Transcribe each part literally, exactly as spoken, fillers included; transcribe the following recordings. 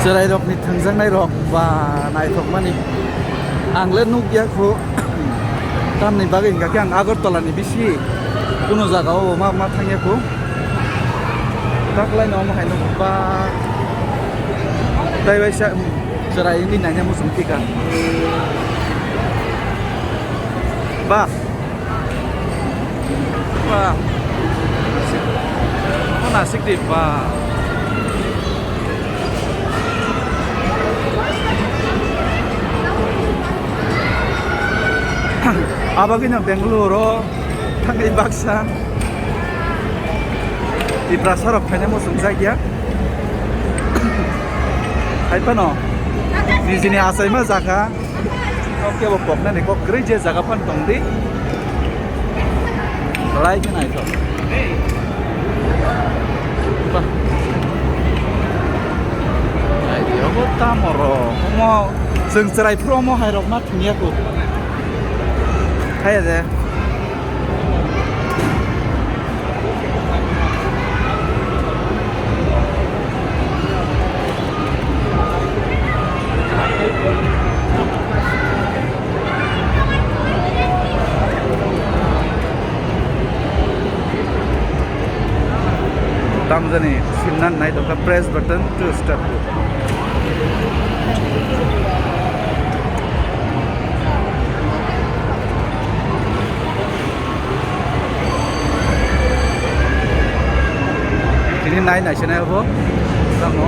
Chwrairokni thwngjaknairok ba naithokmani. Ang le nukya kho. Tamni bagwi hwnkha khe ang Agartala ni bisi kuno jaga o ma, ma thangya kho. Taklaino omo hai nukba. Tai waisa, um, chwrai wngwi naina muchung tikha. Ba. Ba. Nasik, nasik di ba. Abagino Bangalore o thangwi baksa Tiprasa rok phaina muchung jakya. Hai phano nijini achaima jaga. Kok kebo poknani kok kwrwi je jaga phano tong di. Belai khe naithok. Ba. Ai, obo tamo rok. Omo chwng chwrai phuru omo hai rok ma thwngya kho. Haiya de. Tamjani simna nai tongkha press button to start. Tini nai nai se nai bo. Tamo.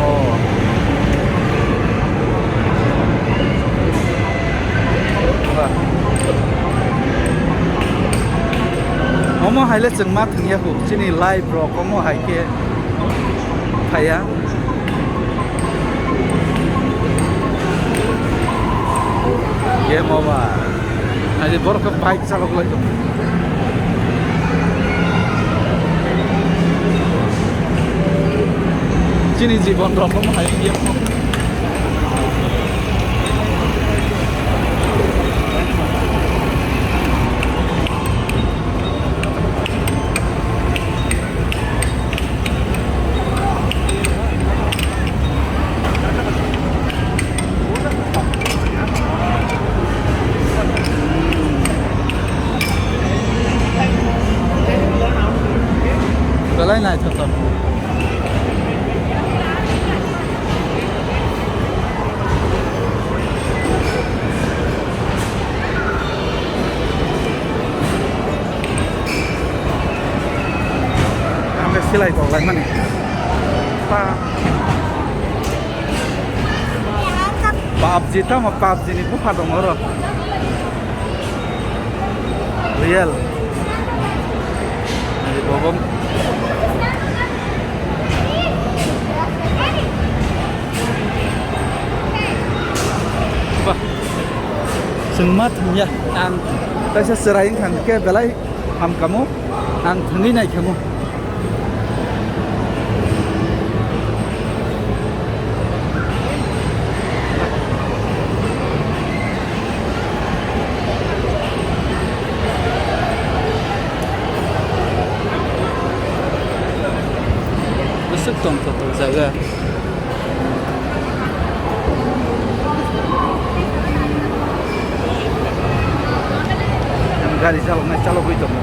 Oh. Ba. Omo hai le chwng ma thwngya kho. Chini live rok omo hai khe phaiya. Game over. Ani borok khe bike chalok lai tongo. Chini jibon rok omo hai game. Belai naithotok. Ang khe silai kok lai mani. Pa. PUBG tamo, PUBG ni bupha dong oro. Real. Ani bobom. Ba. Chwng ma thangya. Ang kaisa chwrai wngkha hwnkhe belai ham kamo. Ang thangwi nai khamu. Bwswk tongthok jaga. Gari chaloknai chalogwi tongo.